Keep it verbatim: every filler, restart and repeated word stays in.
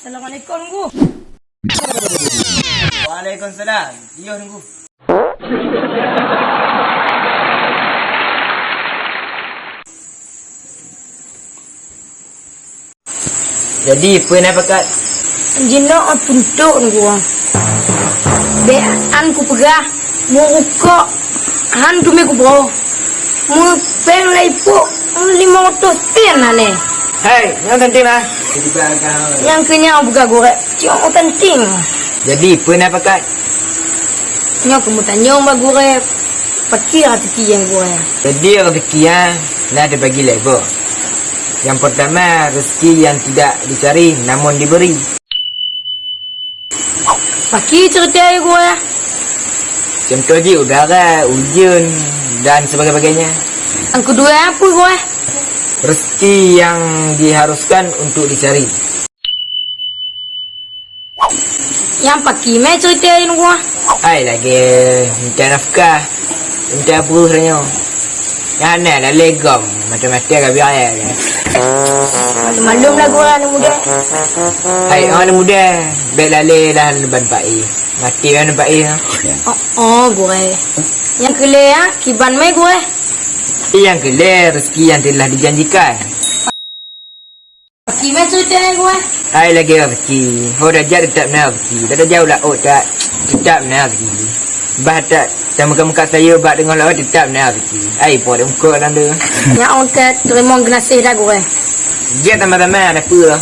Assalamualaikum, Teungku. Waalaikumsalam. Iyo, Teungku. Jadi, peue na pakat? Jinoe tuntok, Teungku. Bék an kupeugah, meurukok han teumé kubroe. Meupéng lé ipuk limong reutôh sen hana. Hai, nyang teunteng na. Nyang keu nyan peugah gurée, cok teunteng. Jadi, peue na pakat? Nyoe keumeutanyong bak gurée, pakri rezeki nyang gurée. Jadi, rezeki nyan na teubagi lé boh. Yang pertama, rezeki yang tidak dicari namun diberi. Pakri ceurita gurée? Contoh jih udara, ujeuen, dan sebagainya. Yang kedua apa gurée? Rezeki yang diharuskan untuk dicari. Nyang pakri mé ceurita gurée? Ai lagée minta nafkah, minta breuh tanyoe. Nyang hana lalé gom, mata-mata ka biaya. Malum-malum lah gurée aneuk muda. Hai, oh, aneuk muda, bék lalé lah ban paih. Mati kan paih. Oh, oh, gurée. Nyang keu lhée, ah, kiban mé gurée? Nyang keu lhée, rezeki yang telah dijanjikan. Pakri mé ceurita gurée? Hai lagée rezeki. Ho tajak teutap na rezeki. Ho tajak u laôt tak teutap na rezeki. Bah tak tameuka-meuka sayeup bak teungoh laôt teutap na rezeki. Ai po deuh muka dalam tu. Nyak ôn teurimong geunaséh dah gurée. Jeuet sama-sama ada peue.